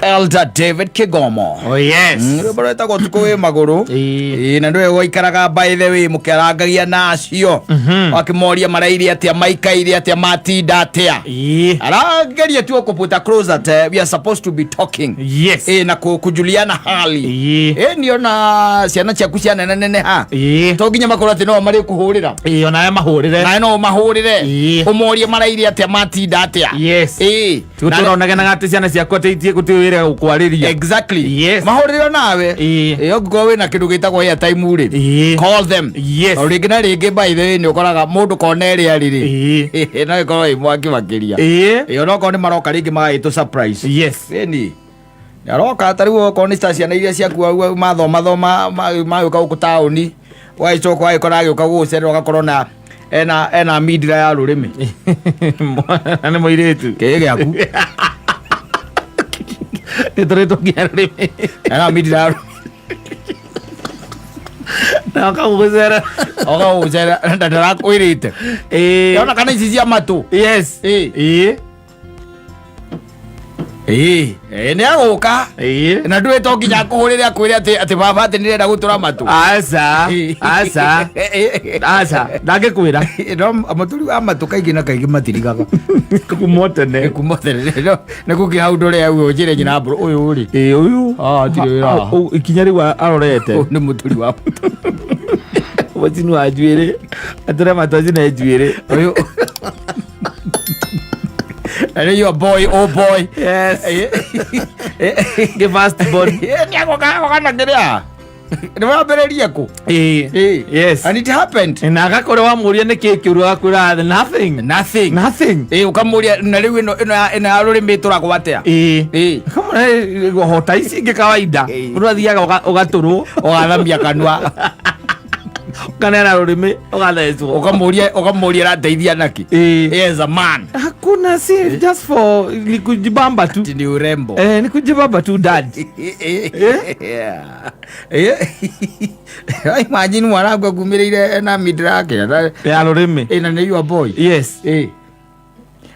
Elder David Kigomo. Oh yes. Rwĩmbo rwĩtagwo Ũtukũ wĩ magũrũ. Ĩĩ. Ĩĩ, na ndũĩ gwaikaraga by the way mũkĩarangagia na acio. Wakĩmoria maraire atĩa, maikaire atĩa, matinda atĩa. Ĩĩ. Arageria tu kũputa close that we are supposed to be talking. Yes. Ĩĩ, na kujuliana hali. Ĩĩ. Ĩĩ, niona ciana ciaku cianene ha. Ĩĩ. To nginya makorwo atĩ no marĩ kũhũrĩra. Ĩĩ, onawe mahũrĩre. Nawe no ũmahũrĩre. Ĩĩ. Ũmorie maraire atĩa, matinda atĩa. Yes. Ĩĩ. Tũtũra onagenaga atĩ ciana ciaku atĩ itie gũtirĩ wĩra gũkwarĩria. Exactly. Yes. Mahũrĩre nawe. Ĩĩ. Ĩĩ, ũngĩkorwo wĩna kĩndũ gĩtagwo airtime rĩ. Ĩĩ. Call them. Yes. O rĩngĩ na rĩngĩ by the way nĩ ũkoraga mũndũ kona ĩrĩa arĩ rĩ. Ĩĩ. No ĩkorwo ĩ mwaki makĩria. Ĩĩ. Ĩĩ, onokorwo nĩ maroka rĩngĩ magagĩtũ surprise. Yes. Ĩni. Aroka ta rĩu okorwo nĩ ta ciana iria ciaku au mathoma thoma magĩũka gũkũ taũni ũgagĩcoka ũgagĩkora agĩũka gũgũcerera ũgakorwo na ena mindira ya rũrĩmĩ. Mwana nĩ mũirĩtu. Kĩĩ gĩaku. Nĩ tũrĩtwo nginya rũrĩmĩ. Ena mindira ya rũrĩmĩ. Na akagũgũcera. Oka gũgũcerera na ndarakwĩrĩte. Ĩĩ. Ona kana ici cia matũ. Yes. Ĩĩ. Ĩĩ. Ĩĩ, ĩĩ, nĩ agũka. Ĩĩ. Na ndũĩ to nginya akũhũrĩre akwĩre atĩ baba atĩ nĩrenda gũtũra matũ. Aca. Aca. Aca. Ndangĩkwĩra. No mũturi wa matũ kaingĩ na kaingĩ matirigaga. Kuma tene. Kuma tene. Nĩ kũngĩ hau ndũrĩ au ũnjĩre nyina mbũrũ ũyũ rĩ. Ĩĩ ũyũ. Ah, hatirĩ wĩra. Ah, oh, ikinya rĩu arorete. Ũyũ nĩ mũturi wa matũ. Mũcini wa njuĩrĩ. Atũre matũ acine njuĩrĩ. Ũyũ. And you a boy, oh boy. Yes. Gĩ first born. Nĩ agoka agoka na kĩrĩa. Nĩ wambĩrĩria kũ? Ĩĩ. Ĩĩ. Yes. And it happened. Na agakorwo wamũria nĩ kĩĩ kĩũru agakwĩra nothing. Nothing. Nothing. Ĩĩ ũkamũria na rĩu ĩno ya rũrĩmĩ ĩtũragwo atĩa? Ĩĩ. Ĩĩ. Kamũra hota ici ingĩ kawaida. Ĩĩ. Mũndũ athiaga ũgatũrwo Ũgathamia kanua. ũkaneana rũrĩmĩ ũgathecwo. Ũkamũria ũrateithia naki? Ĩĩ. Yes, a man. Hakuna si just for ni kujibamba tu. Ati ni urembo. Eh, ni kujibamba tu dad. Yeah. Imagine mwanangu agumĩrĩire ena mindira yake. Ya rũrĩmĩ. Ĩna nĩ your boy. Yes. Ĩĩ.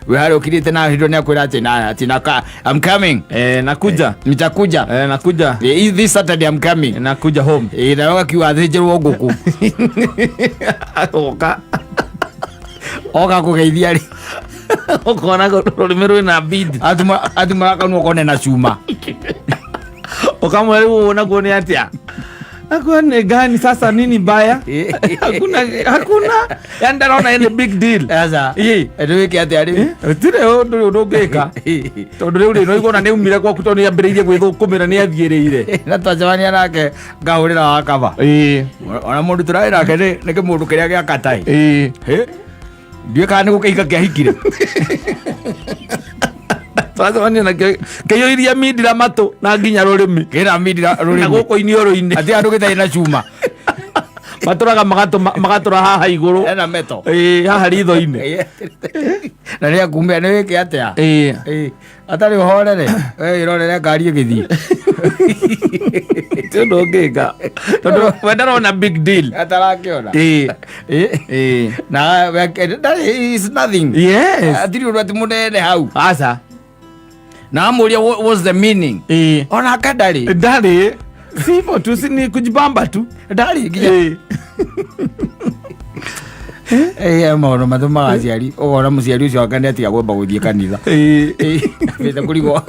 We harĩa ũkirĩte na hĩndĩ nĩ akwĩra atĩ na atĩ na I'm coming. Eh, nakuja. Nitakuja. Eh, nakuja. This Saturday I'm coming. Nakuja home. Ĩĩ na ũgakiuga athĩnjĩrwo ngũkũ. Agoka. Oka kũgeithia rĩ. Ũkona rũrĩmĩ rwĩna bead. Atumũra kanua ũkone na cuma. Ũkamwĩra rĩu naguo nĩ atĩa? Nakuwa ni gani sasa nini mbaya? Hakuna hakuna. Yaani ndarona any big deal. Sasa. Ĩĩ. Ndũgĩke atĩa rĩu? Gũtirĩ ũndũ ũndũ ũngĩka. Tondũ rĩu rĩ no igona nĩ umire gwaku tondũ nĩ ambĩrĩirie gwĩthũkũmĩra nĩ athiĩrĩire. Na twacemania nake ngahũrĩra wa kaba. Ĩĩ. Ona mũndũ tũrarĩ nake nĩ kĩmũndũ kĩrĩa gĩa katai. Ĩĩ. Hĩ. Ndiũĩ kana nĩ gũkĩhika kĩahikire. Twacemania nakĩo kĩiyũirie mindira matũ na nginya rũrĩmĩ. Kĩna mindira Na rũrĩmĩ. gũkũ iniũrũ-inĩ. Atĩ andũ gĩtarĩ na cuma. Matũraga magatũra haha igũrũ. Ena meto. Ĩĩ haha ritho-inĩ. Na nĩ akumia nĩ wĩke atĩa? Ĩĩ. Ĩĩ. Atarĩ ũhorere. We ĩrorere ngari ĩgĩthiĩ. Ti ũndũ ũngĩka. Tondũ we ndarona big deal. Atarakĩona. Ĩĩ. Ĩĩ. Ĩĩ. Na ndarĩ is nothing. Yes. Atirĩ ũndũ atĩ mũnene hau. Aca. Na amũria what was the meaning? Ĩĩ. Onake ndarĩ. Ndarĩ. Si hivyo tu, si ni kujibamba tu. Ndarĩ nginya. Ĩĩ. Ĩĩ maũndũ matũmaga aciari ũkona mũciari ũcio anga nĩatiga kwamba gũthiĩ kanitha. Ĩĩ. Ĩĩ, ambĩte kũrigwo.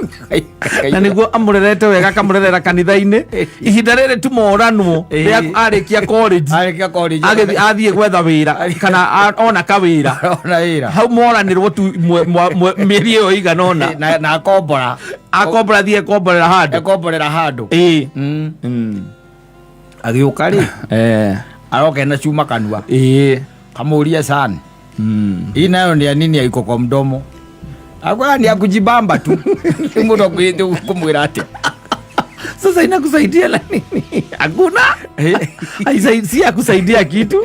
Na nĩguo amũrerete wega akamũrerera kanitha-inĩ ihinda rĩrĩ tu moranwo Ĩĩ. rĩa arĩkia college Arĩkia college. agĩthiĩ athiĩ gwetha wĩra kana ona kawĩra Ona wĩra. hau moranĩrwo tu mĩeri ĩyo ĩigana ũna Na akombora. akombora thiĩ akomborera handũ Akomborera handũ. Ĩĩ. Agĩũka rĩ Eh. aroka ena cuma kanua. Ĩĩ. Kamũria sana. Hii nayo ni ya nini ya iko kwa mdomo? Akwara ni ya kujibamba tu. Mũndũ akwĩrĩte kũmwĩra atĩa? Sasa inakusaidia na nini? Hakuna. Si ya kusaidia kitu.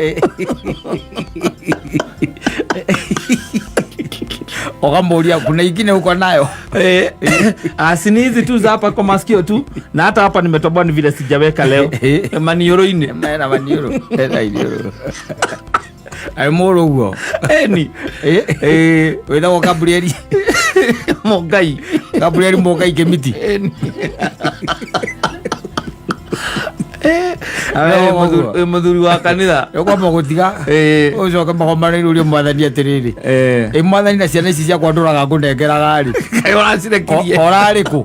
Ũkamũria kuna ingine uko nayo. Eh, si ni hizi tu za hapa kwa masikio tu na hata hapa nimetoboa ni vile sijaweka leo manioro-inĩ. Mena maniũrũ. Ena iniũrũ. Arĩ mũrũ ũguo. Eni. Eh, Wĩtagwo Gabrieli. Mũngai. Gabriel Mũngai Kĩmiti. Awe No, ũguo. mũthuri wa kanitha. Ũkwamba gũtiga ũcoke magomanĩire ũrie mwathani atĩrĩrĩ, ĩ mwathani, na ciana ici ciakwa ndũraga ngũnengeraga rĩ, Kaĩ ũracirekirie? Orarĩ kũ?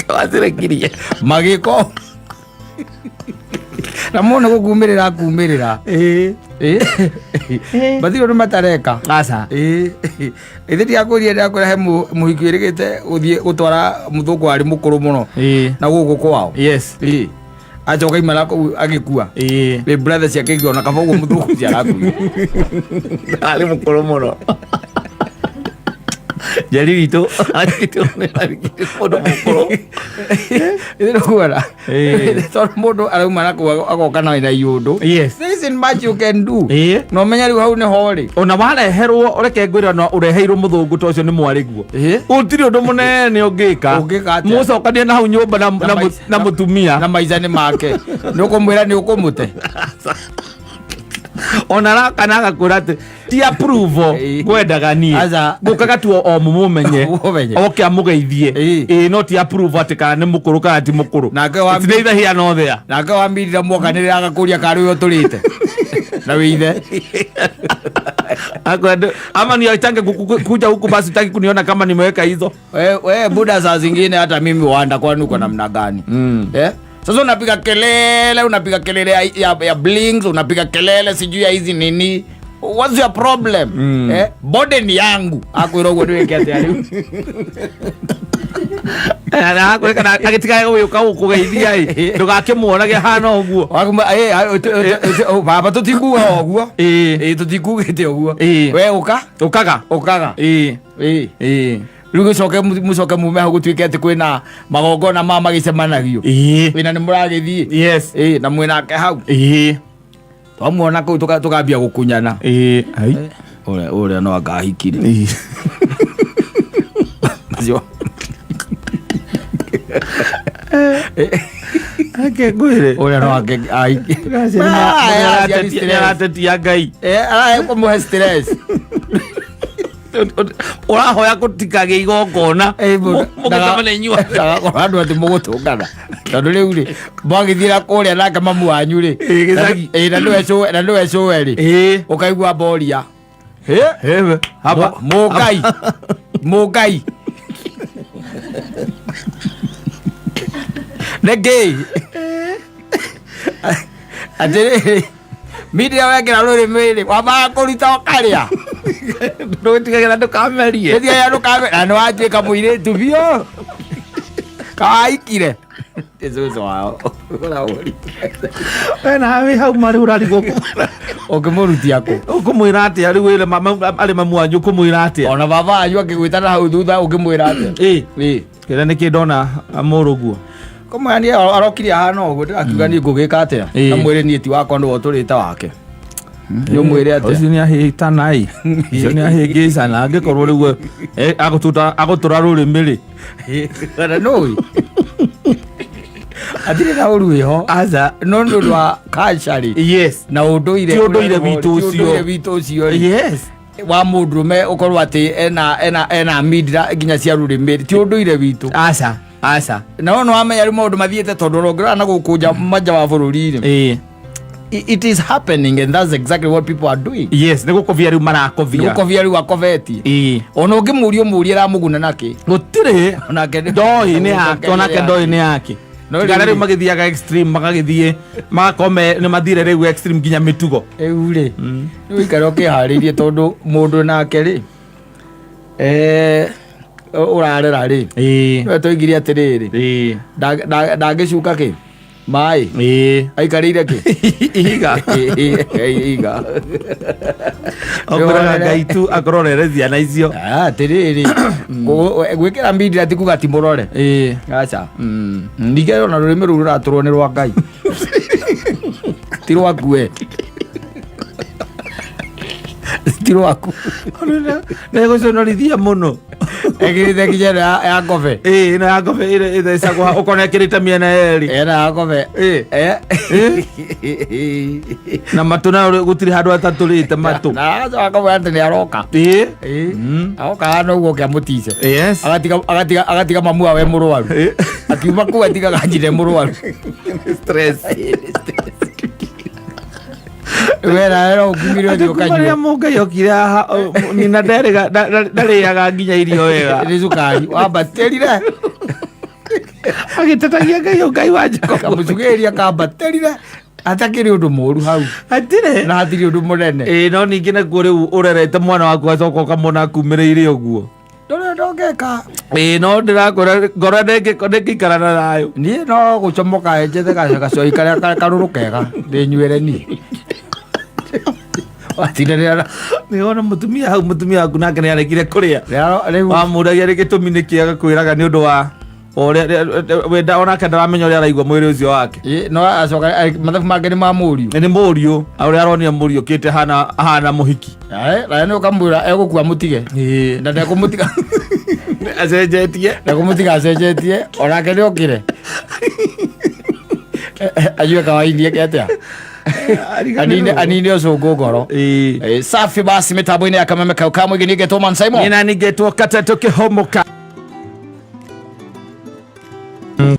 Ũracirekirie? Magĩko na mũno gũkumĩrĩra akumĩrĩra. Matirĩ ũndũ matareka. Aca. Ithe ndiakũria, ndiakwĩra he mũhiki wĩrĩgĩte gũthiĩ gũtwara mũthũngũ warĩ mũkũrũ mũno na gũkũ kwao. Acoka imana kũu agĩkua. Rĩ brother ciake igĩona kaba ũguo mũthũngũ ũcio arakuire. Arĩ mũkũrũ mũno. Njeri witũ anyitwo nĩ mũndũ mũkũrũ. Ithe nĩkuona tondũ mũndũ arauma na kũu agoka na iũndũ. There isn't much you can do. Na ũmenye rĩu hau nĩho rĩ. Ona wareherwo, reke ngwĩre, ona ũreheirwo mũthũngũ ta ũcio nĩ mwarĩguo, gũtirĩ ũndũ mũnene ũngĩka. Ũngĩka atĩa? Mũcokanie na hau nyũmba na mũtumia. Na maica nĩ make, nĩ ũkũmwĩra nĩ ũkũmũte. Ona rakana agakwĩra atĩ ti approval ngwendaga niĩ. Aca. Ngũkaga tu o mũmũmenye. Mũmũmenye. Oke amũgeithie. Ĩĩ, no ti approval atĩ kana nĩ mũkũrũ kana ti mũkũrũ. Nake It's neither here nor there. Nake wambirira mwokanĩrĩra agakũria karĩ ũyũ ũtũrĩte na wĩ ithe. Ama ni aitange kuja huku basi utaki kuniona kama nimeweka hizo. We buda, saa zingine hata mimi wanda, kwani uko namna gani? Eh? Sasa unapiga kelele, unapiga kelele ya blings, unapiga kelele sijui ya hizi nini. What's your problem? Eh? Body ni yangu. Akwĩra ũguo nĩwĩke atĩa rĩu? Agĩtigaga gũgĩũka gũkũgeithia ĩ, ndũgakĩmuonage hana ũguo. Baba, tũtikuga ũguo. Tũtikugĩte ũguo. We ũka. Ũkaga. Ũkaga. Rĩu gĩcoke mũcoke mume hau gũtuĩke atĩ kwĩna magongona ma magĩcemanagio. Wĩna nĩ mũragĩthiĩ. Na mwĩnake hau. Twamuona kũu tũkambia gũkunyana. Ai. Ũrĩa no angahikire. Macio. Reke ngwĩre. Ũrĩa no angahikire. Nĩaratetia Ngai. Arahe kũmũhe stress. Ũrahoya gũtikagĩa igongona mũgĩcemania inyuothe. Ndagakorwo andũ atĩ mũgũtũngana tondũ rĩu rĩ mwagĩthiĩra kũrĩa nake mamu wanyu rĩ. Gĩcagi. Na nĩwe cũwe rĩ, ũkaigua mboria. Ewe, hapa. Mũngai mũngai nĩkĩ atĩrĩrĩ mindia wekĩra rũrĩmĩ rĩ wambaga kũruta ũkarĩa. Ndũgĩtigagĩra ndũkamerie. Ĩthiaga ndũkame na nĩ watuĩka mũirĩtu biũ kawaikire cũcũ wao. We nawe hau marĩ ũrarigwo Ũngĩmũrutia kũ? Ũkũmwĩra atĩa rĩu wĩre arĩ mamu wanyu, ũkũmwĩra atĩa? Ona baba wanyu akĩgwĩta na hau thutha ũngĩmwĩra atĩa? Kĩrĩa nĩkĩ ndona mũrũguo. Kũmwĩra niĩ arokire ahana ũguo, ndĩrakiuga niĩ ngũgĩka atĩa? Na mwĩrĩ niĩ ti wakwa, nĩwe ũtũrĩte wake, nĩ ũmwĩre atĩa? Ũcio nĩ ahĩtana ĩ, ũcio nĩ ahĩngĩcana angĩkorwo rĩu agũtũra rũrĩmĩ rĩ. Kana nũĩ hatirĩ na ũru wĩho. Aca. No nĩ ũndũ wa culture rĩ na ũndũire. Ti ũndũire witũ Ti ũcio. ũndũire witũ ũcio rĩ wa mũndũrũme ũkorwo atĩ ena mindira nginya cia rũrĩmĩ, ti ũndũire witũ. Aca, aca. Na no nĩwamenya rĩu maũndũ mathiĩte tondũ ona ũngĩrora na gũkũ nja manja wa bũrũri rĩ, it is happening and that's exactly what people are doing. Yes, nĩ gũkobia rĩu marakobia. Nĩgũkobia rĩu akobetie. Ona ũngĩmũria ũmũrie ramũguna nakĩ? Gũtirĩ. Onake Ndoi nĩ yake, onake ndoi nĩ yake. No Tiga rĩu rĩu magĩthiaga extreme, magagĩthiĩ magakorwo nĩ mathire rĩu extreme nginya mĩtugo. Rĩu rĩ nĩ ũikare ũkĩharĩirie tondũ mũndũ nake rĩ ũrarera rĩ, nĩwe tũigire atĩrĩrĩ, ndangĩcuka kĩ maĩ aikarĩire kĩ? Ihiga. Ihiga. Okwĩraga Ngai tu akorwo rere ciana icio. Ah, atĩrĩrĩ, gwĩkĩra mbindira ti kuga ti mũrore. Aca. Ningĩ ona rũrĩmĩ rũu rũratũrwo nĩ rwa Ngai, ti rwaku we, ti rwaku. Nĩgũconorithia mũno. Ekĩrĩte nginya ĩno ya ngobe. Ĩĩ, ĩno ya ngobe ĩthecagwo ũkona ĩkĩrĩte mĩena yerĩ. Ĩno ya ngobe. Ĩĩ. Na matũ nayo gũtirĩ handũ atatũrĩte matũ. Na agacoka akamwĩra atĩ nĩ aroka. Ĩĩ. Ĩĩ. Aroka hana ũguo oke amũtice. Yes. Agatiga mamu wawe mũrwaru. Ĩĩ. Akiuma kũu atigaga nyina e mũrwaru. Stress. We nawe no ũkumire ũthiĩ Atĩ kuma rĩrĩa ũkanyue. Mũngai okire haha, nyina ndarĩaga nginya irio wega. Nĩ cukari wambatĩrire. Agĩtetagia Ngai, Ngai wa Jacob. Kamũcugĩria kambatĩrire. Hatakĩrĩ ũndũ mũru hau. Hatirĩ. Na hatirĩ ũndũ mũnene. Ĩĩ, no ningĩ nakuo rĩu ũrerete mwana waku acoka ũkamwona akumĩrĩire ũguo. Ndũrĩ ũndũ ũngĩka. Ĩĩ, no ndĩrakwĩra ngoro ndĩngĩikara na thayũ. Niĩ no gũcomoka njethe gacoi karĩa karũrũ kega ndĩnyuĩre niĩ. Watinda Nĩwona mũtumia hau, mũtumia waku nake nĩaregire kũrĩa. rĩu Wamũragia rĩ gĩtũmi nĩ kĩ, agakwĩraga nĩ ũndũ wa ũrĩa wenda, onake ndaramenya ũrĩa araigua mwĩrĩ ũcio wake. Ĩ, no acoka mathabu make nĩ ma mũriũ. Nĩ mũriũ, ũrĩa aronire mũriũ kĩte hana mũhiki. Naye nĩ ũkamwĩra egũkua mũtige. Ĩĩ. Na ndekũmũtiga. Acenjetie. Ndekũmũtiga acenjetie, onake nĩ okire. Anyue kawaini eke atĩa? Anine ũcũngũ ngoro. Ĩĩ. Safi basi mĩtambo-inĩ ya kameme kau ka mũingĩ nĩngetwo Man Simon. Nĩ nani ngetwo Kateto Kĩhomoka.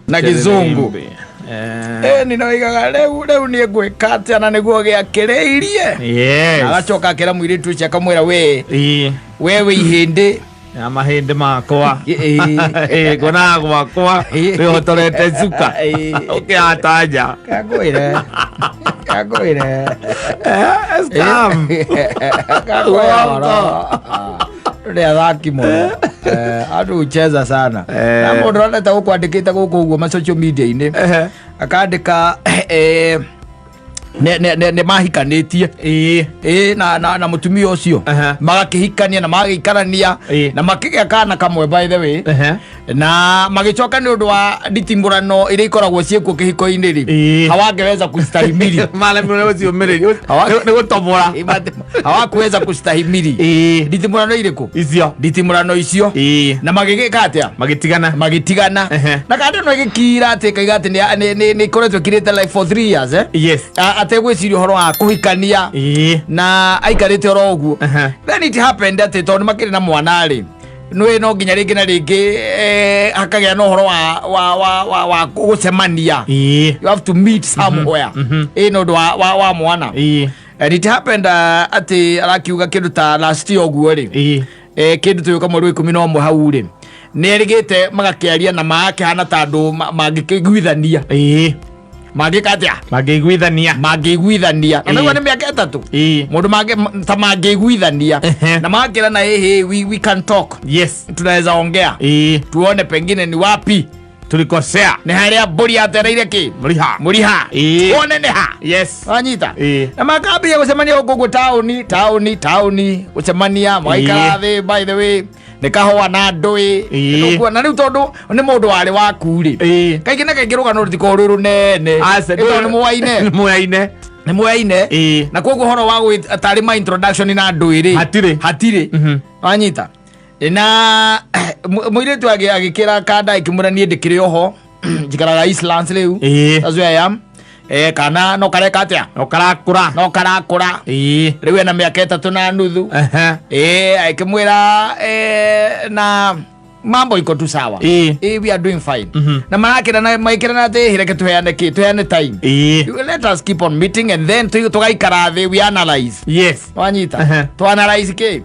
Na gĩzũngũ. Nĩnoigaga rĩu niĩ ngwĩka atĩa na nĩguo gĩakĩrĩirie. Yes. Agacoka akĩra mũirĩtu ũcio akamwĩra we Ĩĩ. we wĩ ihĩndĩ. Ya mahĩndĩ makwa. Ĩĩ. Ĩĩ, ngonaga gwakwa wĩhotorete cuka. Ĩĩ. Ũkĩhata nja. Kangwĩre. Kangwĩre. Scam. Kangwĩre ũhoro. Nĩ athaki mũno. Andũ hucheza sana. Na mũndũ ũronete gũkũ andĩkĩte gũkũ ũguo ma social media-inĩ. Ehe. Akandĩka nĩ mahikanĩtie. Ĩĩ. Ĩĩ, na mũtumia ũcio. Aha. Magakĩhikania na magagĩikarania Ĩĩ. na makĩgĩa kana kamwe by the way. Ehe. Na magĩcoka nĩ ũndũ wa nditimũrano iria ikoragwo ciĩkuo kĩhiko-inĩ rĩ, Ĩĩ. hawangeweza kustahimili. Maremirwo nĩ gũciũmĩrĩria. Nĩ gũtomora. Hawakuweza kustahimili. Ĩĩ. Nditimũrano irĩkũ? Icio. Nditimũrano icio. Ĩĩ. Na magĩgĩka atĩa? Magĩtigana. Magĩtigana. Ehe. Na kando no ĩgĩkira atĩ kaiga atĩ nĩ ĩkoretwo ĩkirĩte like for 3 years Yes. Ategwĩciria ũhoro wa kũhikania. Ĩĩ. Na aikarĩte oro ũguo. Aha. Then it happened atĩ tondũ makĩrĩ na mwana rĩ, nĩ no nginya rĩngĩ na rĩngĩ hakagĩa na ũhoro wa gũcemania. Ĩĩ. You have to meet somewhere. Ĩ nĩ ũndũ wa mwana. Ĩĩ. And it happened atĩ arakiuga kĩndũ ta last year ũguo rĩ, Ĩĩ. Kĩndũ tũgĩũka mweri wa 11 hau rĩ, nĩ erĩgĩte magakĩaria na magakĩhana ta andũ mangĩkĩiguithania. Ĩĩ. Mangĩka atĩa? Mangĩiguithania. Mangĩiguithania. Na Ĩĩ. nĩguo nĩ mĩaka 3. Ĩĩ. Mũndũ ta mangĩiguithania. Ehe. Na magakĩrana ĩhĩ we can talk. Yes. Tunaweza ongea. Ĩĩ. Tuone pengine ni wapi. Tulikosea. Nĩ harĩa mbũri yatereire kĩ? Mũriha. Mũriha. Ĩĩ. Tuone nĩ ha. Yes. Wanyita? Ĩĩ. Na makambia gũcemania gũkũ ũguo taũni, taũni, taũni, gũcemania, magaikara Ĩĩ. thĩ by the way. Nĩ kahũa na ndũĩ. Ĩĩ. Nĩũkuona, na rĩu tondũ nĩ mũndũ warĩ waku rĩ. Ĩĩ. Kaingĩ na kaingĩ rũgano rũtikoragwo rwĩ rũnene. Aca, Ĩ tondũ nĩ mũwaine. Nĩ mũyaine. Nĩ mũyaine. Ĩĩ. Na koguo ũhoro wa tarĩ ma introduction na ndũĩ rĩ. Hatirĩ. Hatirĩ. Wanyita? Na mũirĩtu agĩkĩra kanda ĩkĩmwĩra niĩ ndĩkĩrĩ oho. Njikaraga Eastlands rĩu. Ĩĩ. That's where I am. Kana no kareka atĩa? No karakũra. No karakũra. Ĩĩ. Rĩu ena mĩaka 3.5. Ehe. Akĩmwĩra na mambo iko tu sawa. Ĩĩ. We are doing fine. Na marakĩrana maikĩrana atĩ reke tuheane kĩ? Tuheane time. Ĩĩ. Let us keep on meeting and then tugaikara thĩ we analyze. Yes. Wanyita? Ehe. Tu analyze kĩ?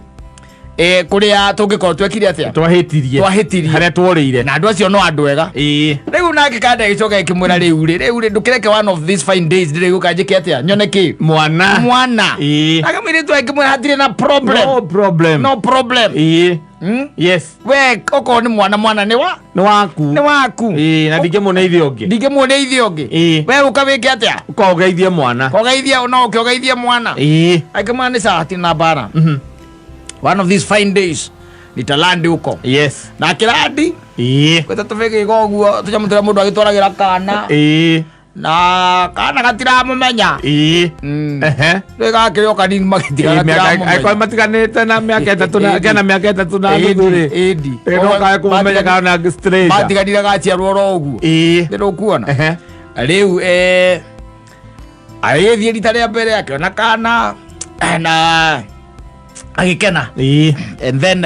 Kũrĩa tũngĩkorwo twekire atĩa? Twahĩtirie. Twahĩtirie. Harĩa tworĩire. Na andũ acio no andũ ega. Ĩĩ. Rĩu nake kanda ĩgĩcoka ĩkĩmwĩra rĩu rĩ, rĩu rĩ, ndũkĩreke one of these fine days ndĩrĩgũka njĩke atĩa? Nyone kĩ? Mwana. Mwana. Ĩĩ. Nake mũirĩtu akĩmwĩra hatirĩ na problem. No problem. No problem. Ĩĩ. Yes. We okorwo nĩ mwana, mwana nĩ wa? Nĩ waku. Nĩ waku. Ĩĩ, na ndingĩmuonia ũngĩ. Ndingĩmuonia ũngĩ. Ĩĩ. We ũka wĩke atĩa? Ũka ũgeithie mwana. Kogeithie, no ũke ũgeithie mwana. Ĩĩ. Akĩmwĩra nĩ sawa, hatirĩ na mbara. One of these fine days nitalandi huko. Yes. Na akĩrandi Ĩĩ. gwĩta tũbĩgĩga ũguo tũnyamũ tũrĩa mũndũ agĩtwaragĩra kana. Ĩĩ. Na kana gatiramũmenya. Ĩĩ. Ehe. Rĩ gakĩrĩ o kanini magĩtigana Ĩĩ, angĩkorwo gatiramũmenya. matiganĩte na mĩaka 3 na kena mĩaka 3 na nuthu rĩ, Ĩndi. ĩĩ, no kae kũmũmenya kana na stranger. Matiganire gaciarwo oro ũguo. Ĩĩ. Nĩ ũkuona. Ehe. Rĩu agĩthiĩ rita rĩa mbere akĩona kana na agĩkena. Ĩĩ. And then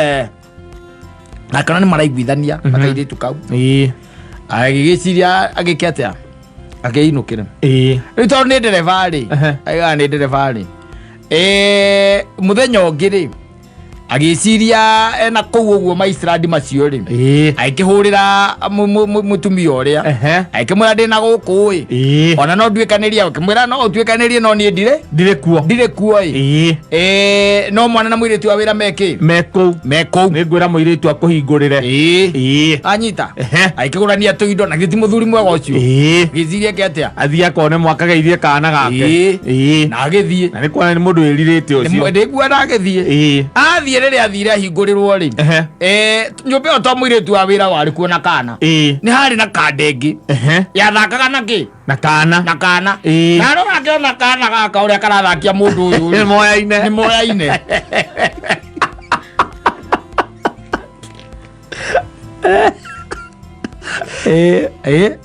akĩona nĩ maraiguithania na kairĩtu kau. Ĩĩ. Agĩgĩciria agĩke atĩa, akĩinũkĩre. Ĩĩ. Rĩu tondũ nĩ ndereba rĩ, Ehe. aigaga nĩ ndereba rĩ, mũthenya ũngĩ rĩ, agĩciria ena kũu ũguo maistrandi macio rĩ, Ĩĩ. agĩkĩhũrĩra mũtumia ũrĩa, Ehe. agĩkĩmwĩra ndĩna gũkũ ĩ, Ĩĩ. ona no nduĩkanĩrie, akĩmwĩra no ũtuĩkanĩrie no niĩ ndirĩ Ndirĩ kuo. Ndirĩ kuo ĩ. Ĩĩ. No mwana na mũirĩtu wa wĩra mekĩ Me kũu. Me kũu. Nĩ ngwĩra mũirĩtu akũhingũrĩre. Ĩĩ. Ĩĩ. Anyita. Ehe. Agĩkĩgũrania tũindo na githĩ ti mũthuri mwega ũcio? Ĩĩ. Gĩciria ke atĩa? Athiĩ akone mwakageithie kana gake. Ĩĩ. Ĩĩ. Na agĩthiĩ. Na nĩ kuona nĩ mũndũ wĩrirĩte ũcio. Ndĩkuona na agĩthiĩ. Ĩĩ. Athiĩ, rĩrĩa athire ahingũrĩrwo rĩ, Ehe. Nyũmba ĩyo to mũirĩtu wa wĩra warĩ kuo na kana, Ĩĩ. nĩ harĩ na kanda ĩngĩ Ehe. yathakaga na kĩ? Na kana. Na kana. Ĩĩ. Na rora akĩona kana gaka ũrĩa karathakia mũndũ ũyũ Nĩ rĩ, moyaine. nĩ moyaine. Ĩĩ. Ĩĩ.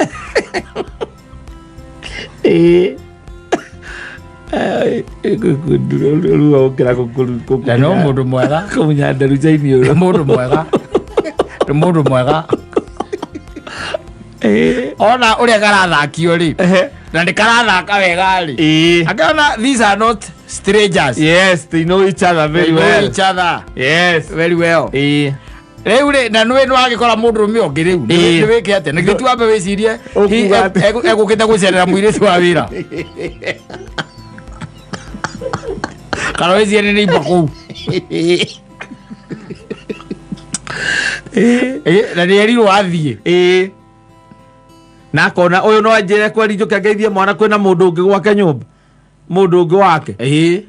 Ĩĩ. Ruo gũkĩra Na no mũndũ mwega. Kũmunya nderuca-inĩ Nĩ ũyũ. mũndũ mwega, nĩ mũndũ mwega. Ĩĩ. Ona ũrĩa karathakio rĩ, Ehe. na nĩ karathaka wega rĩ, Ĩĩ. akĩona these are not strangers. Yes, they know each other They very know well. each other Yes. very well. Ĩĩ. Rĩu rĩ, na nĩ wagĩkora mũndũ rũme ũngĩ rĩu Ĩĩ. nĩ wĩke atĩa? Nĩkĩo tu wambe wĩcirie Ũkuga atĩa? Egũkĩte gũcerera mũirĩtu wa wĩra kana wĩcirie nĩ neighbor kũu. Ĩĩ. Ĩ, na nĩ erirwo athiĩ. Ĩĩ. Na akona ũyũ no anjĩre kweri njũke ngeithie mwana, kwĩna mũndũ ũngĩ gwake nyũmba. Mũndũ ũngĩ wake. Ĩĩ,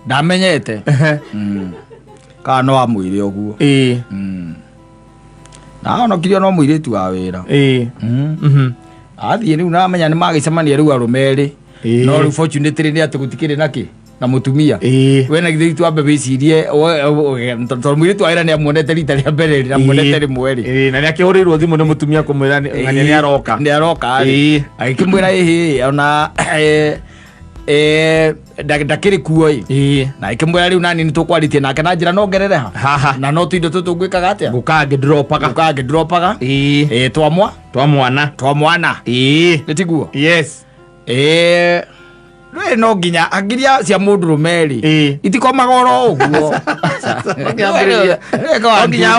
ndamenyete. Ehe. Kana no amwĩre ũguo. Ĩĩ. Na ahonokirio no mũirĩtu wa wĩra. Ĩĩ. Athiĩ rĩu namenya nĩ magĩcemania rĩu arũme erĩ. Ĩĩ. No rĩu fortunately nĩ atĩ gũtikĩrĩ nakĩ na mũtumia. Ĩĩ. We na githĩ twambe wĩcirie tondũ mũirĩtu wa wĩra nĩ amuonete rita rĩa mbere rĩ, na muonete rĩmwe rĩ. Ĩĩ, na nĩ akĩhũrĩirwo thimũ nĩ mũtumia kũmwĩra ng'ania nĩ aroka. Nĩ aroka rĩ, Ĩĩ. agĩkĩmwĩra ĩhĩ ona ndakĩrĩ kuo ĩ. Ĩĩ. Na agĩkĩmwĩra rĩu nani nĩ tũkwarĩtie nake na njĩra no ngerere ha Haha. na no tũindo tũtũ ngwĩkaga atĩa, Ngũkaga ngĩndropaga. ngũkaga ngĩndropaga. Ĩĩ. Ĩ, twamwa Twa mwana. Twa mwana. Ĩĩ. Nĩ tiguo? Yes. Ĩ, ndũĩ no nginya hakiria cia mũndũ rũme rĩ, Ĩĩ. itikomaga oro ũguo. Ũkĩambĩrĩria. No nginya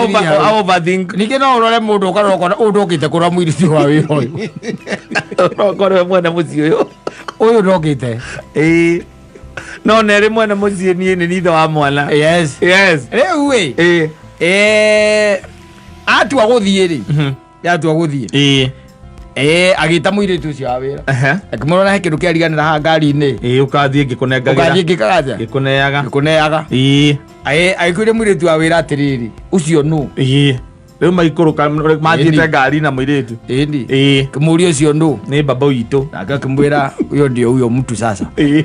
overthink. Ningĩ no ũrore mũndũ ũkarora ũkona ũyũ ndokĩte kũrora mũirĩtu wa wĩra ũyũ. No korwo mwene mũciĩ ũyũ. Ũyũ ndokĩte. Ĩĩ. No nerĩ mwene mũciĩ niĩ nĩ ithe wa mwana. Yes. Yes. Rĩu ĩ, Ĩĩ. Atua gũthiĩ rĩ, yatua gũthiĩ, Ĩĩ. Agĩta mũirĩtu ũcio wa wĩra, Ehe. akĩmwĩra he kĩndũ kĩariganĩra haha ngari-inĩ. Ĩĩ, ũkathiĩ ngĩkũnengagĩra. Ũgathiĩ ngĩkaga atĩa? Ngĩkũneaga. Ngĩkũneaga. Ĩĩ. Agĩkwĩra mũirĩtu wa wĩra atĩrĩrĩ, ũcio nũ? Ĩĩ. Rĩu maikũrũka mathiĩte Ĩni. ngari na mũirĩtu. Ĩni. Ĩĩ. Kĩmũria ũcio nũ? Nĩ baba witũ. Nake akĩmwĩra huyo ndio huyo mtu sasa. Ĩĩ.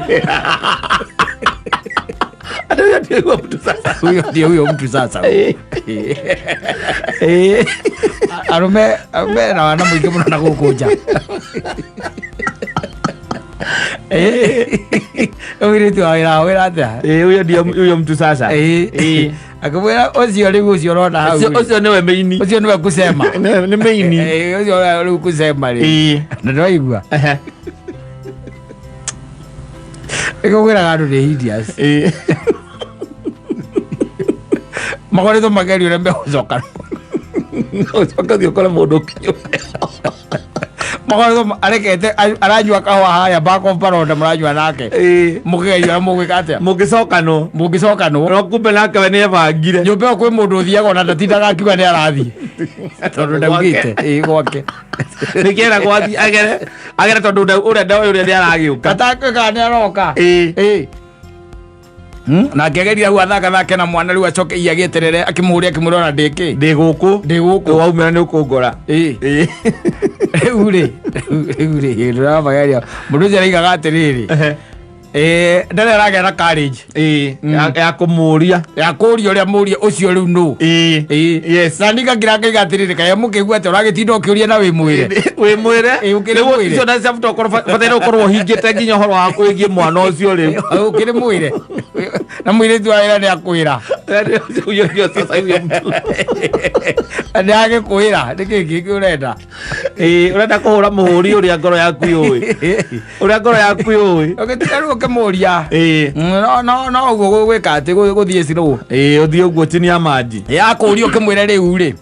Ati huyo ndio huyo mtu sasa. Huyo ndio huyo mtu sasa. Ĩĩ. Ĩĩ. Arũme na wana mũingĩ mũno na gũkũ nja. Mũirĩtu wa wĩra wĩra atĩa? Ĩĩ, huyo ndio huyo mtu sasa. Ĩĩ. Ĩĩ. Akĩmwĩra ũcio rĩu ũcio ũrona hau Ũcio rĩ, ũcio nĩwe meini. Ũcio nĩwe kusema. Nĩ meini. Ĩĩ, ũcio rĩu kusema rĩ, Ĩĩ. na nĩwaigua Ehe. ĩkũgwĩraga andũ nĩ hideous. Ĩĩ. Makoretwo magerio ũrĩa megũcoka. Ũcoke ũthiĩ ũkore mũndũ ũkinyũka. Makoretwo arekete aranyua kahũa haya back of baronda mũranyua nake, Ĩĩ. mũkĩgeria ũrĩa mũgwĩka atĩa. Mũngĩcokanwo. Mũngĩcokanwo. No kumbe nake we nĩebangire. Nyũmba ĩyo kwĩ mũndũ ũthiaga ona ndatindaga akiuga nĩ arathiĩ tondũ ndaugĩte ĩĩ gwake. Nĩkĩeragwo athiĩ agere agere tondũ ũrĩa ndoĩ ũrĩa nĩ aragĩũka. Atakwĩkaga nĩ aroka. Ĩĩ. Ĩĩ. Na akĩgeria hau athakathake na mwana rĩu acoke iya agĩeterere akĩmũhũre akĩmwĩra ona ndĩkĩ Ndĩ gũkũ. Ndĩ gũkũ. Waumĩra nĩ ũkũngora. Ĩĩ. Ĩĩ. Rĩu rĩ, rĩu rĩ, ndĩramageria mũndũ ũcio araigaga atĩrĩrĩ, ndarĩ aragĩa na courage Ĩĩ. Ya kũmũria. Ya kũria ũrĩa mũria ũcio rĩu nũ. Ĩĩ. Ĩĩ. Yes. Na ningakira ngaiga atĩrĩrĩ, kaĩ mũkĩigua atĩ ũragĩtinda ũkĩũria na wĩ mwĩre? Wĩ mwĩre. Ĩĩ, ũkĩrĩ Rĩu mwĩre. icio na cia bata ũkorwo bataire ũkorwo ũhingĩte nginya ũhoro wa wĩgiĩ mwana ũcio rĩu. Ũkĩrĩ mwĩre na mũirĩtu wa wĩra nĩ akwĩra. Huyo ndio sasa huyo mtu. Nĩ agĩkwĩra nĩkĩ kĩngĩ ũrenda? Ĩĩ, ũrenda kũhũra mũhũri ũrĩa ngoro yaku yũĩ. Ũrĩa ngoro yaku yũĩ. Ũgĩtiga rĩu ũkĩmũria. Ĩĩ. No ũguo gwĩka atĩ gũthiĩ slow. Ĩĩ, ũthiĩ ũguo chini ya maji. Akũria ũkĩmwĩre rĩu rĩ,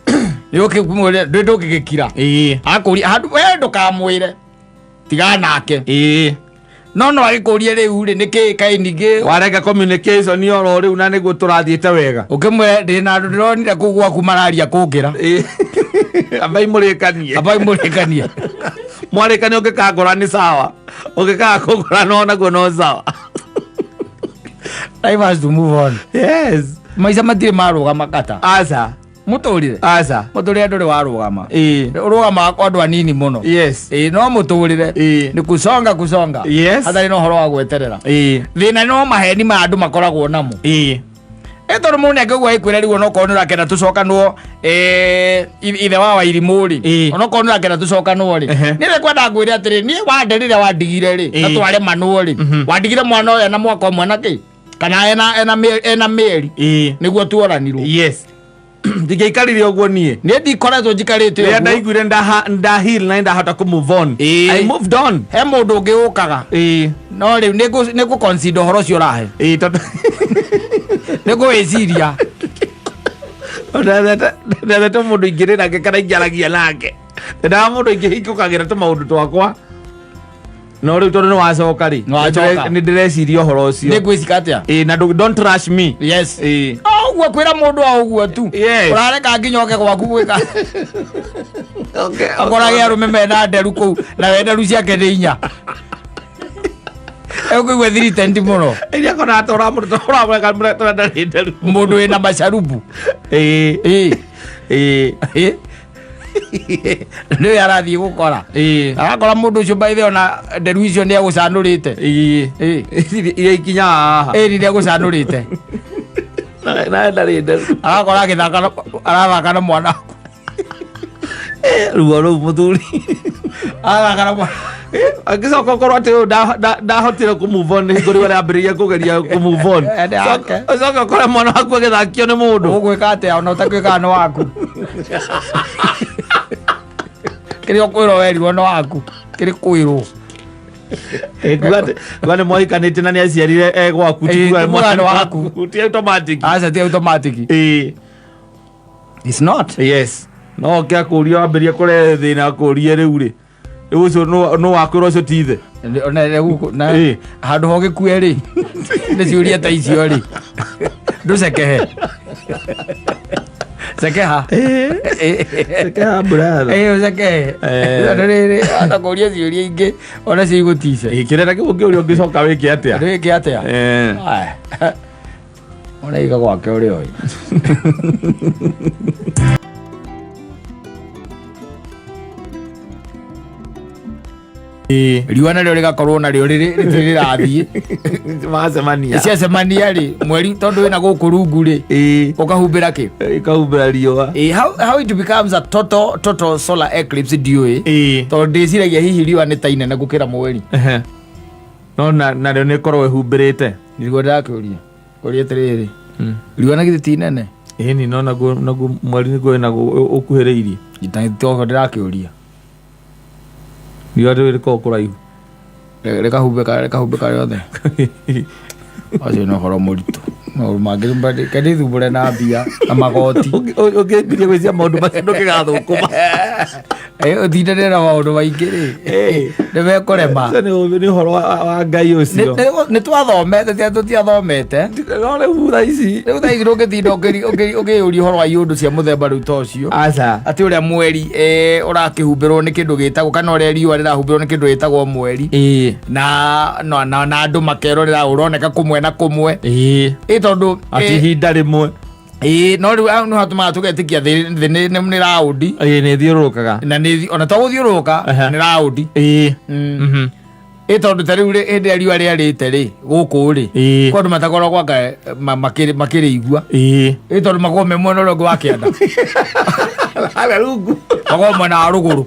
nĩ ũkĩmwĩre ndĩ ndũngĩgĩkira. Ĩĩ. Akũria handũ we ndũkamwĩre, tigana nake. Ĩĩ. No agĩkũrie rĩu rĩ, nĩkĩ kaĩ ningĩ Warega communication oro rĩu na nĩguo tũrathiĩte wega. Ũkĩmwĩre ndĩ na andũ ndĩronire kũu gwaku mararia kũngĩra. Ĩĩ. Ambai mũrĩkanie. Ambai mũrĩkanie. Mwarĩkania ũngĩkangora nĩ sawa. Ũngĩkaga kũngora no naguo no sawa. Life has to move on. Yes. Maica matirĩ marũgama kata. Aca. Mũtũrĩre. Aca. Mũtũrĩre ndũrĩ warũgama. Ĩĩ. Ũrũgamaga kwa andũ anini mũno. Yes. Ĩĩ, no mũtũrĩre Ĩĩ. nĩ kusonga kusonga. Yes. Hatarĩ na ũhoro wa gweterera. Ĩĩ. Thĩna no maheni ma andũ makoragwo namo. Ĩĩ. Ĩ tondũ mũndũ nĩangĩigua agĩkwĩra rĩu onokorwo nĩ ũrakenda tũcokanwo, ithe wa Wairimũ rĩ, Ĩĩ. onokorwo nĩ ũrakenda tũcokanwo rĩ, Ehe. niĩ nĩngwenda ngwĩre atĩrĩ, niĩ wande rĩrĩa wandigire rĩ, na Ĩĩ. twaremanwo rĩ, wandigire mwana ũyũ ena mwaka ũmwe na kĩ kana ena mĩeri Ĩĩ. nĩguo tuoranirwo. Yes. Ndingĩaikarire ũguo niĩ. Niĩ ndikoretwo njikarĩte Rĩrĩa ũguo. ndaiguire nda heal na ndahota kũ move on. Ĩĩ. I moved on. He mũndũ ũngĩ ũkaga. Ĩĩ. No rĩu nĩ ngũ-consider ũhoro ũcio ũrahe. Ĩĩ, tondũ Nĩ ngũwĩciria. Ndethete mũndũ ingĩrĩ nake kana ingĩaragia nake. Ndendaga mũndũ ingĩhingũkagĩra tũmaũndũ twakwa. No rĩu tondũ nĩ wacoka rĩ, Nĩ wacoka. nĩ ndĩreciria ũhoro ũcio. Nĩ ngwĩcika atĩa? Ĩĩ, na don't rush me. Yes. Ĩĩ. O ũguo kwĩra mũndũ o ũguo tu. Yes. Ũrareka nginya oke gwaku gwĩka. Okay. Akorage arũme mena nderu kũu na we nderu ciake nĩ inya. Egũkũigua thiritendi mũno. Iria kona tũramũreka ndarĩ nderu. Mũndũ wĩna macarubu. Ĩĩ. Ĩĩ. Ĩĩ. Ĩĩ. Nĩwe arathiĩ gũkora. Ĩĩ. Arakora mũndũ ũcio by the way ona nderu icio nĩ egũcanũrĩte. Ĩĩ. Ĩĩ. Iria ikinyaga haha. Ĩĩ nĩ egũcanũrĩte. Na ndarĩ nderu. Arakora agĩthaka arathaka na mwana waku. Ruo rũu mũthuri. Arathaka na mwana. Angĩcoka ũkorwo atĩ ũyũ ndahotire kũ move on hingo rĩu arambĩrĩria kũgeria kũ move on. Ende yake. Ũcoke ũkore mwana waku agĩthakio nĩ mũndũ. Ũgwĩka atĩa ona ũtakwĩkaga nĩ waku? Kĩrĩa ũkwĩrwo werirwo nĩ waku. Kĩrĩ kwĩrwo. Kuga nĩ mwahikanĩtie na nĩ aciarire e gwaku. Ĩĩ, Ti kuga ti kuga nĩ waku. Ti automatic. Aca ti automatic. Ĩĩ. It's not. Yes. No oke akũrie wambĩrie kũrehe thĩna akũrie rĩu rĩ. Rĩu ũcio nũ wakwĩra ũcio ti ithe. Ona rĩu na Ĩĩ. handũ ho gĩkue rĩ, nĩ ciũria ta icio rĩ, ndũcekehe. Cekeha. Cekeha brother. Ĩĩ ũcekehe. Tondũ rĩrĩ atakũria ciũria ingĩ ona cio igũtice. Ĩĩ, kĩrĩa kĩu ũngĩũria ũngĩcoka wĩke atĩa? Wĩke atĩa? Aya. Ona iga gwake ũrĩa ũĩ. Riũa narĩo rĩgakorwo narĩo rĩrathiĩ. Macemania. Ciacemania rĩ, mweri tondũ wĩna gũkũ rungu rĩ, ũkahumbĩra kĩ? Ĩkahumbĩra riũa. Ĩĩ, how it becomes a total solar eclipse ndiũĩ. Ĩĩ. Tondũ ndĩciragia hihi riũa nĩ ta inene gũkĩra mweri. Ehe. No narĩo nĩ ĩkorwo ĩhumbĩrĩte. Nĩguo ndĩrakĩũria. Kũria atĩrĩrĩ, riũa na githĩ ti inene? Ĩni, no naguo mweri nĩguo wĩnaguo ũkuhĩrĩirie. Toguo ndĩrakĩũria. Riũa rĩu rĩkoragwo kũraihu. Rĩkahumbĩka rĩothe. Acio nĩ ũhoro mũritũ. Maũndũ mangĩ reke ndĩthumbũre na mbia na magoti. Ũngĩambirie gwĩciria maũndũ macio ndũkĩgathũkũma. Ũtindanĩre na maũndũ maingĩ rĩ, nĩ mekũrema. Ũcio nĩ ũhoro wa Ngai ũcio. Nĩ twathomete, tia tũtiathomete. No rĩu thaa ici. Rĩu thaa ici ndũngĩtinda ũkĩyũria ũhoro wa iũndũ cia mũthemba rĩu ta ũcio, Aca. atĩ ũrĩa mweri ũrakĩhumbĩrwo nĩ kĩndũ gĩtagwo, kana ũrĩa riũa rĩrahumbĩrwo nĩ kĩndũ gĩtagwo mweri, na andũ makerorera ũroneka kũmwe na kũmwe. Ĩ tondũ Ati ihinda rĩmwe. Ĩ, no rĩu hau nĩho hatũmaga tũgetĩkia thĩ nĩ round. Ĩĩ, nĩ ĩthiũrũrũkaga. Na nĩ ona to gũthiũrũrũka, nĩ round. Ĩ tondũ ta rĩu rĩ, hĩndĩ ĩrĩa riũa rĩarĩte rĩ gũkũ rĩ, kwa andũ matakoragwo anga makĩrĩigua. Ĩ tondũ makoragwo me mwena ũrĩa ũngĩ wa kĩanda. Harĩa rungu. Makoragwo mwena wa rũgũrũ.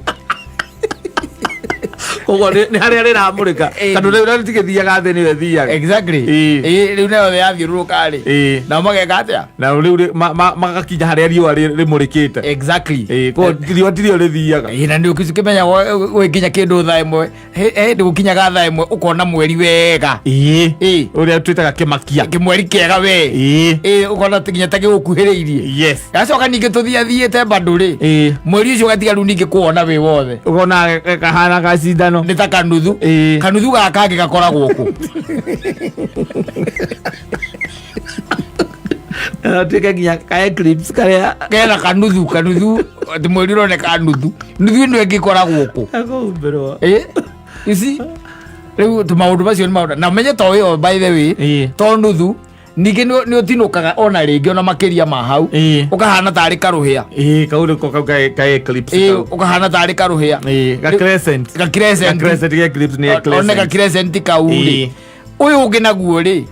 Koguo nĩ harĩa rĩramũrĩka. Tondũ rĩu rĩtigĩthiaga, thĩ nĩyo ĩthiaga. Exactly. Ĩ rĩu nayo thĩ yathiũrũrũka rĩ, nao mageka atĩa? Na rĩu magakinya harĩa riũa rĩmũrĩkĩte. Koguo riũa tirio rĩthiaga. Ĩ, na nĩ ũkĩmenya gwĩkinya kĩndũ thaa 1, hĩndĩ gũkinyaga thaa 1 ũkona mweri wega. Ũrĩa twĩtaga kĩmakia. Kĩmweri kĩega we. Ĩ, ũkona nginya ta gĩgũkuhĩrĩirie. Gacoka ningĩ tũthiathiĩte bado rĩ, mweri ũcio ũgatiga rĩu ningĩ kuona wĩ wothe. Ũkona kahana gacindano. Nĩ ta kanuthu. Kanuthu gaka kangĩ gakoragwo kũ? Tuĩke nginya ka eclipse karĩa Kena kanuthu, kanuthu atĩ mweri ũroneka nuthu, nuthu ĩno ĩngĩ ĩkoragwo kũ? Gakũhumbĩrwo. Ĩ, you see, rĩu tũmaũndũ macio nĩ maũndũ na ũmenye to ĩyo, by the way, to nuthu, ningĩ nĩ ũtinũkaga ona rĩngĩ ona makĩria ma hau, ũkahana tarĩ karũhĩa. Ĩĩ, kau nĩko kau ka eclipse. Kau. Ũkahana tarĩ karũhĩa. Ĩĩ, ga crescent. Ga crescent. Ga crescent, ga eclipse nĩ one crescent. Ga crescent kau rĩ, ũyũ ũngĩ naguo rĩ,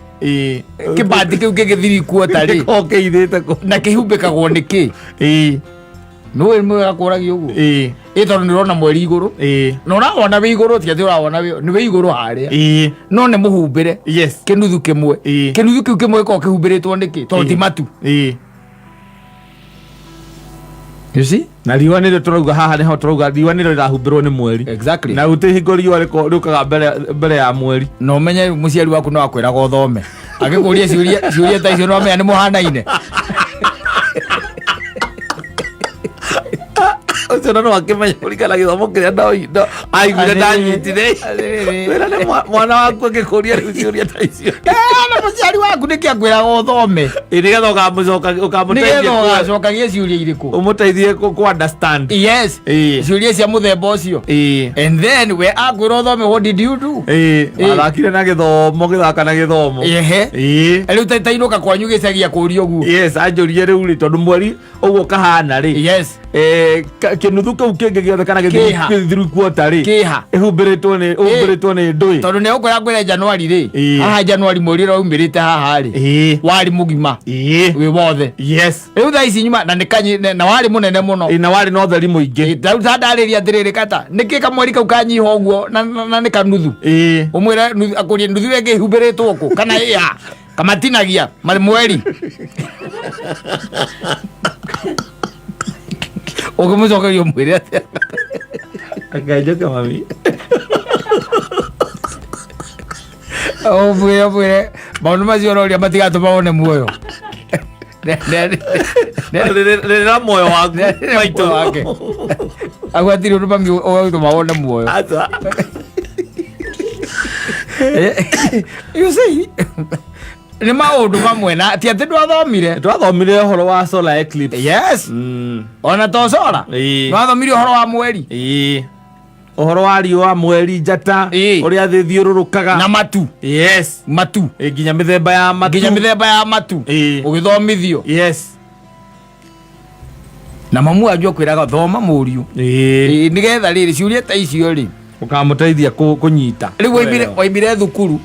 kĩbati kĩu gĩgĩthiri kuota rĩ, Gĩkoragwo kĩithĩte kũ? Na kĩhumbĩkagwo nĩ kĩ? Nĩũĩ mwega kũragia ũguo. Ĩ tondũ nĩ ũrona mweri igũrũ, na ũrawona wĩ igũrũ, ti atĩ ũrawona nĩ wĩ igũrũ harĩa, no nĩ mũhumbĩre kĩnuthu kĩmwe. Kĩnuthu kĩu kĩmwe gĩkoragwo kĩhumbĩrĩtwo nĩkĩ, tondũ ti matu? You see? Na riũa nĩrĩo tũrauga haha, nĩho tũrauga riũa nĩrĩo rĩrahumbĩrwo nĩ mweri. Na gũtirĩ hingo riũa rĩũkaga mbere ya mweri. Na ũmenye mũciari waku no akwĩraga ũthome, agĩkũria ciũria ta icio, no amenya nĩ mũhanaine. Ũcio no akĩmenya kũringana na gĩthomo kĩrĩa aiguire ndanyitire. Atĩrĩrĩ. Wĩra nĩ mwana waku akĩkũria rĩu ciũria ta icio. Na mũciari waku nĩkĩ akwĩraga ũthome? Ĩ, nĩgetha ũkamũteithie. Nĩgetha ũgacokagia ciũria irĩkũ? Ũmũteithie kũ understand. Yes. Ciũria cia mũthemba ũcio. And then we akwĩra ũthome, what did you do? Wathakire na gĩthomo, gĩthaka na gĩthomo. Ehe. Rĩu tainũka kwanyu gĩcagia kũria ũguo. Yes, anjũrie rĩu rĩ, tondũ mweri ũguo kahana rĩ, kĩnuthu kĩu kĩngĩ gĩothe kana Kĩha. gĩthiru kuota rĩ, Kĩha. ĩhumbĩrĩtwo nĩ ndũĩ? Tondũ nĩ ũkwĩra ngwĩre Januari rĩ, haha Januari mweri ũrĩa umĩrĩte haha rĩ, warĩ mũgima wĩ wothe. Rĩu thaa ici nyuma na nĩ kanyi na warĩ mũnene mũno. Ĩ, na warĩ na ũtheri mũingĩ. Ĩ, ta rĩu ta ndarĩria atĩrĩrĩ, kata nĩkĩ kamweri kau kanyiha ũguo na nĩ kanuthu? Ũmwĩre akũrie nuthu ĩngĩ ĩhumbĩrĩtwo kũ, kana ĩha kamatinagia marĩ mweri, ũngĩmũcokeria ũmwĩre atĩa? Ngai mami. Ũmwĩre maũndũ macio ũroria matigatũma wone muoyo. Rĩra muoyo waku maitũ. Wake agwatirĩ ũndũ mami ũgũtũma wone muoyo. Aca. You see, nĩ maũndũ mamwe na ti atĩ ndwathomire. Twathomire ũhoro wa solar eclipse. Yes. Ona to solar, nwathomire ũhoro wa mweri. Ĩĩ. Ũhoro wa riũa, mweri, njata, ũrĩa thĩ thiũrũrũkaga. Na matu. Matu. Ĩ, nginya mĩthemba ya matu. Nginya mĩthemba ya matu. Ũgĩthomithio. Na mamu wanyu akwĩraga thoma mũriũ. Ĩ, nĩgetha rĩrĩ ciũria ta icio rĩ, Ũkamũteithia kũnyita. Rĩu waimire thukuru.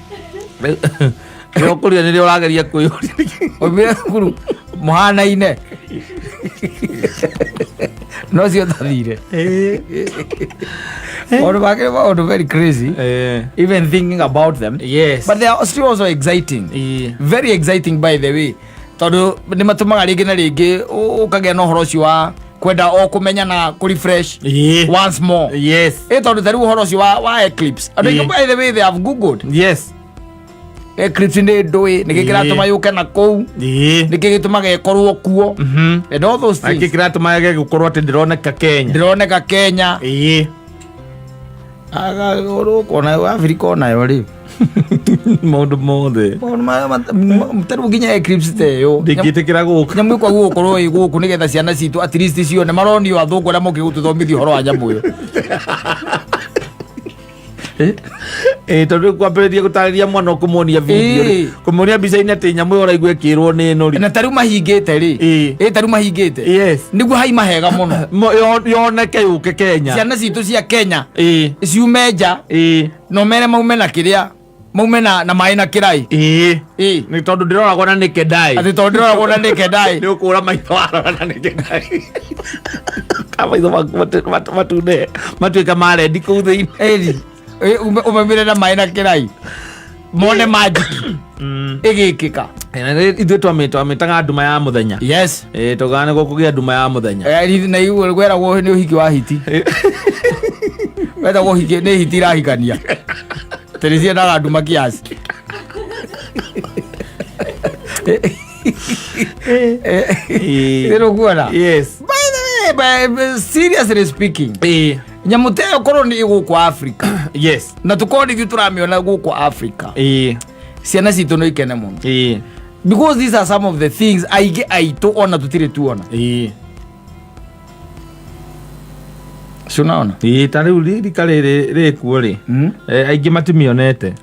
Rĩo kũria nĩrĩo ũrageria kwĩyũria. Waimire thukuru mũhanaine no cio tathire maũndũ make nĩ maũndũ very crazy, even thinking about them. But they are still also exciting, very exciting, by the way, tondũ nĩ matũmaga rĩngĩ na rĩngĩ ũkagĩa na ũhoro ũcio wa kwenda o kũmenya na kũ refresh once more. Ĩ tondũ ta rĩu ũhoro ũcio wa eclipse, andũ aingĩ, by the way, they have googled. Eclipse nĩ ndũĩ nĩkĩ kĩratũma yũke na kũu, nĩkĩ gĩtũmaga ĩkorwo kuo, and all those Nĩkĩ things. kĩratũma yage gũkorwo atĩ ndĩroneka Kenya? Ndĩroneka Kenya. Ũkona Afrika onayo rĩ. Maũndũ mothe. Maũndũ tarĩu nginya eclipse ta ĩyo Ndingĩtĩkĩra gũka. Nyamũ ĩkwagwo gũkorwo ĩ gũkũ nĩgetha ciana citũ at least cione, maronio athũngũ arĩa mokĩ gũtũthomithia ũhoro wa nyamũ ĩyo. Ĩ, tondũ rĩu kwambĩrĩria gũtarĩria mwana, ũkũmuonia video rĩ, kũmuonia mbica-inĩ atĩ nyamũ ĩyo ũraigua ĩkĩrwo nĩ ĩno rĩ. Na tarĩu mahingĩte rĩ. Ĩ, tarĩu mahingĩte. Nĩguo haima hega mũno. Yoneke yũke Kenya. Ciana citũ cia Kenya ciume nja no mere maume na kĩrĩa maume na maĩ na kĩrai. Nĩ tondũ ndĩroragwo na nĩ kedai. Atĩ tondũ ndĩroragwo na nĩ kedai. Nĩ ũkũra maitho warora na nĩ kedai ka maitho maku matune matuĩka ma rendi kũu thĩinĩ. Ĩni umaumire na maĩ na kĩrai mone magic ĩgĩkĩka. Ithuĩ twamĩtaga nduma ya mũthenya. Ĩ, tũgaga nĩguo kũgĩa nduma ya mũthenya. Na igua gweragwo nĩ ũhiki wa hiti, wetagwo ũhiki nĩ hiti irahikania atĩ nĩ ciendaga nduma kiasi. Nĩrũkuona? Yes. By the way, seriously speaking, nyamũ ta ĩyo korwo nĩ gũkũ Africa na tũkorwo nĩ ithuĩ tũramĩona gũkũ Africa, ciana citũ no ikene mũno, because these are some of the things aingĩ aitũ ona tũtirĩ tuona. Si unaona? Ĩ, ta rĩu rika rĩrĩ rĩkuo rĩ, aingĩ matimĩonete.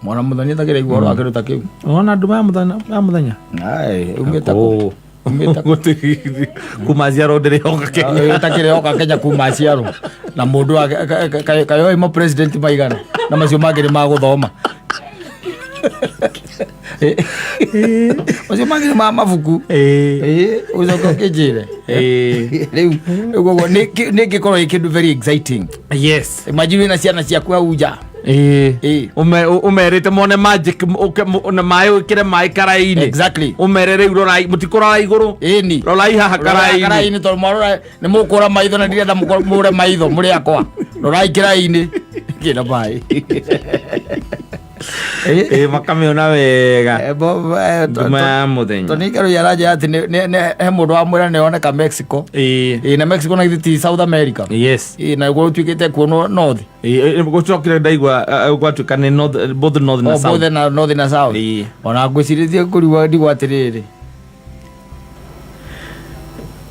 Mwana mũthoni atakĩrĩ igua ũhoro wa kĩndũ ta kĩu. Ona nduma ya mũthenya, ya mũthenya. Ai, umĩte kũ? Umĩte kũ? Kuma ciarwo ndĩrĩoka Kenya. Ũtakĩrĩ oka Kenya kuma ciarwo na mũndũ kayoĩ mo president maigana na macio mangĩ nĩ magũthoma, macio mangĩ nĩ ma mabuku. Ũcoke ũkĩnjĩre. Rĩu koguo nĩ ngĩkorwo ĩ kĩndũ very exciting. Imagine wĩna ciana ciaku hau nja. Ũmerĩte mone magic, na maĩ, wĩkĩre maĩ karaĩ-inĩ. Ũmere rĩu rorai, mũtikũrora igũrũ. Rorai haha karaĩ-inĩ. Karaĩ-inĩ, tondũ mwarora nĩ mũkũra maitho na ndirenda mũre maitho mũrĩ akwa. Rorai kĩraĩ-inĩ kĩna maĩ. Ĩ, makamĩona wega nduma ya mũthenya. Tondũ nĩ aranjĩra atĩ he mũndũ wamwĩra nĩ oneka Mexico. Ĩ, na Mexico na githĩ ti South America? Yes. Ĩ, na gũtuĩkĩte kuo north. Ĩ, gũcokire ndaigua gwatuĩka nĩ north, both north na O south. both na north na south. Ona ngwĩcirĩtie kũrigwo ndigwo atĩrĩrĩ,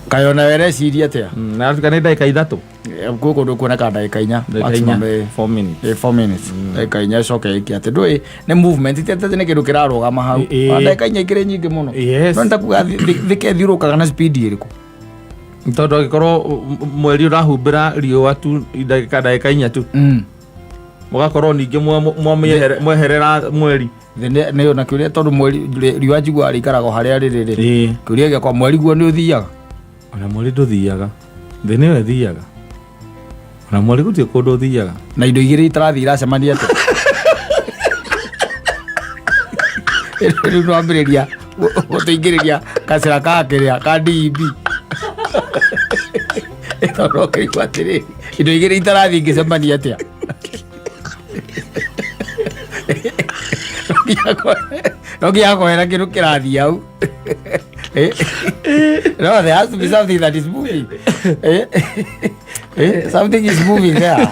kaĩ ona wereciria atĩa? Na gatuĩka nĩ ndagĩka 3. Gwĩ kũndũ kuoneka ndagĩka 4. Ndagĩka Maximum, 4, 4 minutes. 4 minutes, ndagĩka 4 ĩcoke ĩke atĩ ndũĩ nĩ movement, ti atĩ nĩ kĩndũ kĩrarũgama hau. Ona ndagĩka 4 ikĩrĩ nyingĩ mũno. No nĩtakuga thĩka ĩthiũrũrũkaga na speed ĩrĩkũ? Tondũ angĩkorwo mweri ũrahumbĩra riũa tu ndagĩka 4 tu, mũgakorwo ningĩ mweherera mweri. Thĩ nĩ na kĩũria, tondũ mweri riũa njiguaga rĩikaraga o harĩa rĩrĩ rĩ, kĩũria gĩakwa, mweri guo nĩ ũthiaga? Ona mweri ndũthiaga, thĩ nĩyo ĩthiaga. Ona mweri gũtirĩ kũndũ ũthiaga. Na indo igĩrĩ itarathiĩ iracemania atĩa? Rĩu nwambĩrĩria gũtũingĩrĩria gacĩra ka kĩrĩa ka DEB, tondũ ũkĩigua atĩrĩrĩ, indo igĩrĩ itarathiĩ ingĩcemania atĩa? No nginya kwehera kĩndũ kĩrathiĩ hau. No, there has to be something that is moving. Something is moving there.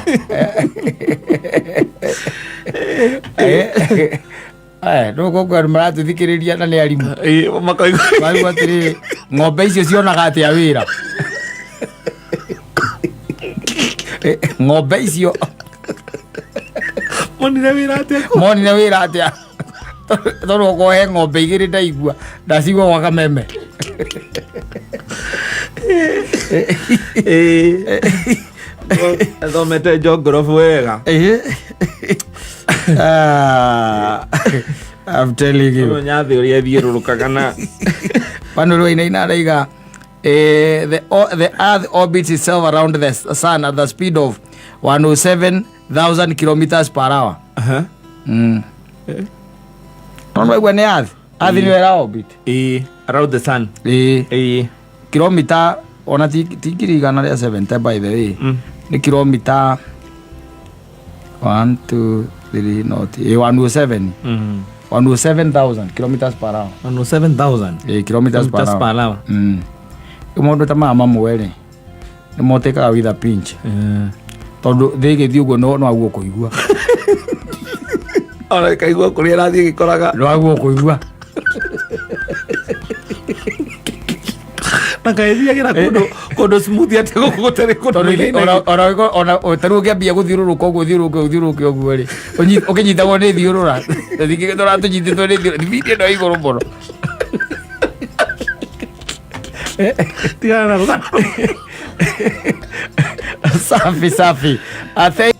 No koguo andũ maratũthikĩrĩria na nĩ arimũ. Makaigua. Marigwo atĩrĩrĩ, ng'ombe icio cionaga atĩa wĩra? Ng'ombe icio Monire wĩra atĩa kũu? Monire wĩra atĩa? Tondũ okorwo he ng'ombe igĩrĩ ndaigua ndacigua gwa kameme. Thomete geography wega. Ah, I'm telling you. Ũmenya thĩ ũrĩa ĩthiũrũrũkaga na Pano rwa araiga the earth orbits itself around the sun at the speed of 107,000 kilometers per hour. No maigua nĩ earth, earth nĩyo ĩra orbit. Ĩ, around the sun. Ĩ. Kilomita ona ti 170,000, by the way. Nĩ kilomita 1 2 3 not 107. 107,000 kilometers per hour. 107,000. Kilometers per Kilometers hour. per hour. Maũndũ ta maya mamwe rĩ, nĩ motĩkaga with a pinch, tondũ thĩ ĩgĩthiĩ ũguo no aguo kũigua. Ona ikaigua kũrĩa ĩrathiĩ ĩgĩkoraga. No aguo kũigua. Na kaĩthiagĩra kũndũ smooth atĩ gũkũ gũtarĩ kũndũ Tondũ gũthĩnagia. Ona tarĩu ũngĩambia gũthiũrũrũka ũguo, ũthiũrũrũke, ũthiũrũrũke ũguo rĩ, ũkĩnyitagwo nĩ thiũrũra, thingĩ tũratũnyitĩtwo nĩ thiũrũra, thibindi ĩno ĩ igũrũ mũno. Tigana na rũgano. Safi safi. Thank